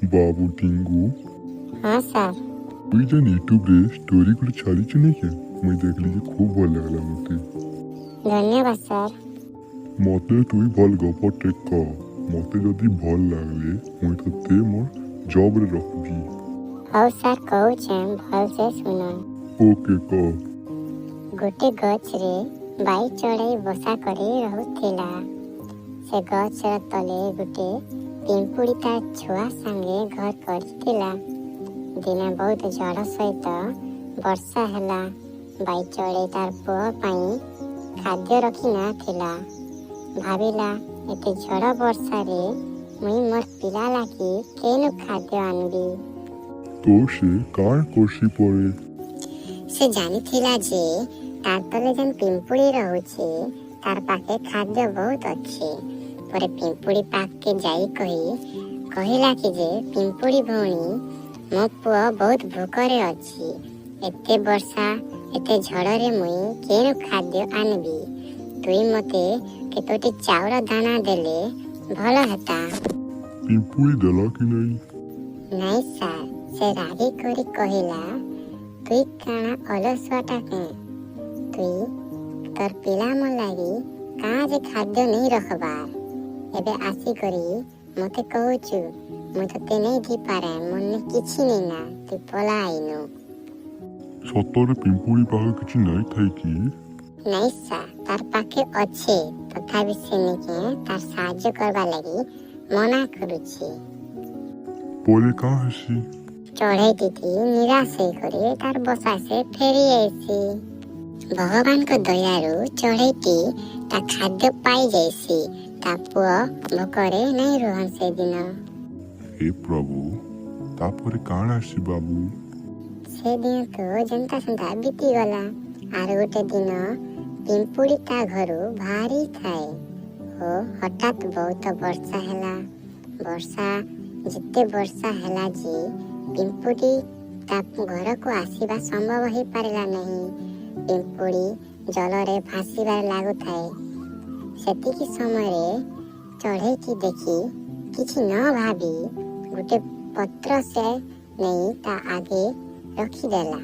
ବାବୁ ଟିଙ୍ଗୁ। ହଁ ସାର୍। ତୁଇ ଯେନ୍ ୟୁଟ୍ୟୁବରେ ଷ୍ଟୋରି ଗୋଟେ ଛାଡ଼ିଛୁ ନାଇଁ କେଁ, ମୁଇଁ ଦେଖିଲି ଯେ ଖୁବ୍ ଭଲ ଲାଗଲା ମତେ। ଧନ୍ୟବାଦ ସାର୍। ମତେ ତୁଇ ଭଲ୍ ଗପଟେ କହ। ମତେ ଯଦି ଭଲ୍ ଲାଗଲେ, ମୁଇଁ ତତେ ମୋର୍ ଜବରେ ରଖବି। ହଉ ସାର୍, କହୁଛେଁ, ଭଲସେ ଶୁନନ୍। ଓକେ, କହ। ଗୋଟେ ଗଛରେ ବାଇ ଚଢ଼େଇ ବସା କରି ରହୁଥିଲା। ସେ ଗଛର ତଲେ ଗୋଟେ ପିମ୍ପୁଡ଼ି ତା ଛୁଆ ସାଙ୍ଗେ ଘର କରିଥିଲା। ଦିନେ ବହୁତ ଝଡ଼ ସହିତ ବର୍ଷା ହେଲା। ବାଇ ଚଢ଼େଇ ତାର ପୁଅ ପାଇଁ ଖାଦ୍ୟ ରଖି ନଥିଲା। ଭାବିଲା, ଏତେ ଝଡ଼ ବର୍ଷାରେ ମୁଇଁ ମୋର ପିଲା ଲାଗି କେନୁ ଖାଦ୍ୟ ଆନବି? ତ ସେ କାଣା କରସି ପରେ? ସେ ଜାଣିଥିଲା ଯେ ତାର ତଲେ ଯେନ୍ ପିମ୍ପୁଡ଼ି ରହୁଛି, ତାର ପାଖେ ଖାଦ୍ୟ ବହୁତ ଅଛି। ପରେ ପିମ୍ପୁଡ଼ି ପାଖକେ ଯାଇ କହିଲା କି ଯେ, ପିମ୍ପୁଡ଼ି ଭଉଣୀ, ମୋ ପୁଅ ବହୁତ ଭୋକରେ ଅଛି। ଏତେ ବର୍ଷା, ଏତେ ଝଡ଼ରେ ମୁଇଁ କେନୁ ଖାଦ୍ୟ ଆନବି? ତୁଇ ମତେ କେତୋଟି ଚାଉଳ ଦାନା ଦେଲେ ଭଲ ହେତା। ପିମ୍ପୁଡ଼ି ଦେଲା କି ନାଇଁ? ନାଇଁ ସାର୍, ସେ ରାଗି କରି କହିଲା, ତୁଇ କାଣା ଅଲସୁଆଟା କେଁ? ତୁଇ ତୋର ପିଲା ଲାଗି କାଁ ଯେ ଖାଦ୍ୟ ନେଇ ରଖବାର? ଏବେ ଆସିକରି ମତେ କହୁଛୁ? ମୁଇଁ ତତେ ନେଇ ଦେଇପାରେ, ମନେ କିଛି ନେଇ ନା, ତୁଇ ପଲା ଆଇନୁ। ସତରେ ପିମ୍ପୁଡ଼ି ପାଖେ କିଛି ନାଇଁ ଥାଇ କି? ନାଇଁ ସାର୍, ତାର ପାଖେ ଅଛି। ତଥାପି ସେ ନିକେ ତାର ସାହାଯ୍ୟ କରବା ଲାଗି ମନା କରୁଛି। ପରେ କାଁ ହେସି? ଚଢ଼େଇ ଦିଦି ନିରାଶ ହେଇକରି ତାର ବସା ସେ ଫେରି ଆଇସି। ଭଗବାନଙ୍କ ଦୟାରୁ ଚଢ଼େଇଟି ତା ଖାଦ୍ୟ ପାଇ ଯାଇସି। ତା ପୁଅ ଭୋକରେ ନାଇଁ ରୁହନ୍ ସେଦିନ। ହେ ପ୍ରଭୁ, ତାପରେ କାଣା ହେସି ବାବୁ? ସେଦିନ ତ ଯେନ୍ତା ସେନ୍ତା ବିତିଗଲା। ଆର ଗୋଟେ ଦିନ ପିମ୍ପୁଡ଼ି ତା ଘରୁ ବାହାରି ଥାଏ ଓ ହଠାତ୍ ବହୁତ ବର୍ଷା ହେଲା। ବର୍ଷା ଯେତେ ବର୍ଷା ହେଲା ଯେ ପିମ୍ପୁଡ଼ି ତା ଘରକୁ ଆସିବା ସମ୍ଭବ ହେଇପାରିଲା ନାହିଁ। ପିମ୍ପୁଡ଼ି ଜଳରେ ଭାସିବାରେ ଲାଗୁଥାଏ। ସେତିକି ସମୟରେ ଚଢ଼େଇକି ଦେଖି କିଛି ନ ଭାବି ଗୋଟେ ପତ୍ର ସେ ନେଇ ତା ଆଗେ ରଖିଦେଲା।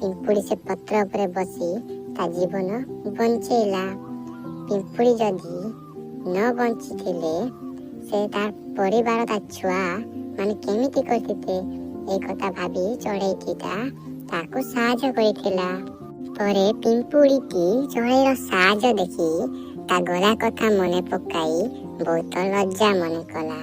ପିମ୍ପୁଡ଼ି ସେ ପତ୍ର ଉପରେ ବସି ତା ଜୀବନ ବଞ୍ଚେଇଲା। ପିମ୍ପୁଡ଼ି ଯଦି ନ ବଞ୍ଚିଥିଲେ, ସେ ତାର ପରିବାର, ତା ଛୁଆ ମାନେ କେମିତି କରିଥିଲେ? ଏଇ କଥା ଭାବି ଚଢ଼େଇଟି ତାକୁ ସାହାଯ୍ୟ କରିଥିଲା। ପରେ ପିମ୍ପୁଡ଼ିଟି ଚଢ଼େଇର ସାହାଯ୍ୟ ଦେଖି ତା ଗଲା କଥା ମନେ ପକାଇ ବହୁତ ଲଜ୍ଜା ମନେ କଲା।